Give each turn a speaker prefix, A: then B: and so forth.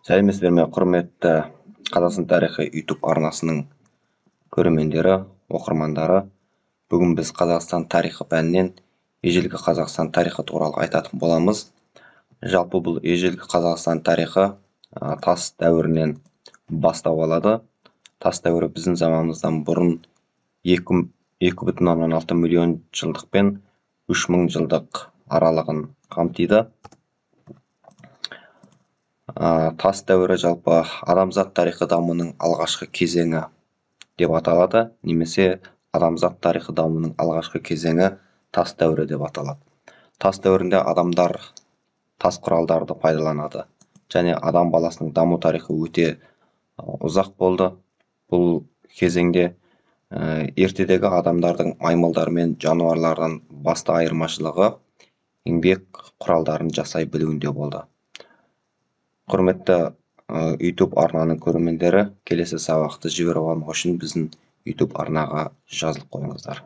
A: Сәлеметсіздер ме, құрметті Қазақстан тарихы YouTube арнасының көрермендері, оқырмандары. Бүгін біз Қазақстан тарихы пәнінен ежелгі Қазақстан тарихы туралы айтатын боламыз. Жалпы бұл ежелгі Қазақстан тарихы тас дәуірінен бастау алады. Тас дәуірі біздің заманымыздан бұрын 2,6 миллион жылдық пен 3000 жылдық аралығын қамтиды. Тас дәуірі жалпы адамзат тарихы дамуының алғашқы кезеңі деп аталады, немесе адамзат тарихы дамуының алғашқы кезеңі тас дәуірі деп аталады. Тас дәуірінде адамдар тас құралдарды пайдаланады және адам баласының даму тарихы өте ұзақ болды. Бұл кезеңде ертедегі адамдардың маймылдар мен жануарлардан басты айырмашылығы еңбек құралдарын жасай білуінде болды. Құрметті YouTube арнаның көрермендері, келесі сабақты жіберіп алмау үшін біздің YouTube арнаға жазылып қойыңыздар.